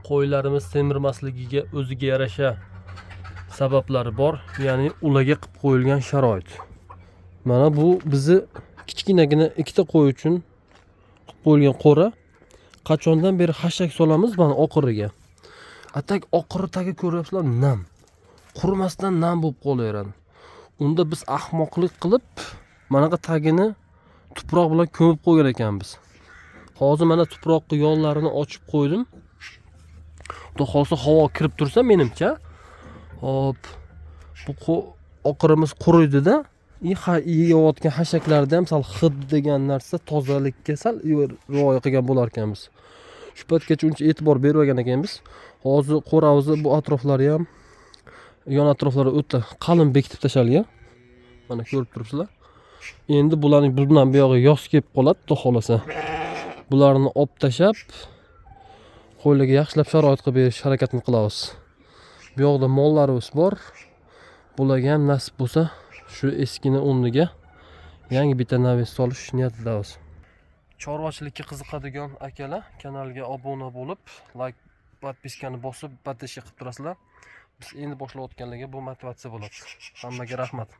Qo'ylarimiz semirmasligiga o'ziga yarasha sabablari bor, ya'ni ularga qilib qo'yilgan sharoit. Mana bu bizni kichkinagina ikkita qo'y uchun qilib qo'yilgan qo'ra. Qachondan beri xashak solamiz mana oqiriga. А так oqiri tagi ko'ryapsizlar, nam. Qurimasdan nam bo'lib qolaveradi. Unda biz ahmoqlik qilib manaqa tagini tuproq bilan ko'mib qo'ygan ekanmiz. Hozir mana tuproqni yollarini ochib qo'ydim. Xudo xohlasa, havo kirib tursa, menimcha. Hop. Bu oqirimiz quriydi-da. И yeyotgan xashaklarda ham sal hid degan narsa, tozalikka sal rioya qilgan bo'lar ekanmiz. Shu paytgacha uncha e'tibor bermagan ekanmiz. Hozir qo'ramizni bu atroflari ham, yon atroflari o'ta qalin bekitib tashalgan. Mana ko'rib turibsizlar. Endi bularning bundan buyog'i yoz kelib qoladi, xudo xohlasa. Bularni olib tashlab, qo'ylarga yaxshilab sharoit qilib berish harakatini qilamiz. Bu yoqda mollarimiz bor. Bularga ham nasib bo'lsa, shu eskini o'rniga yangi bitta навес solish niyatidamiz. Chorvachilikka qiziqadigan akalar kanalga obuna bo'lib, layk, подписка ni bosib, поддержка qilib turasizlar. Biz endi boshlayotganlarga bu motivatsiya bo'ladi. Hammaga rahmat.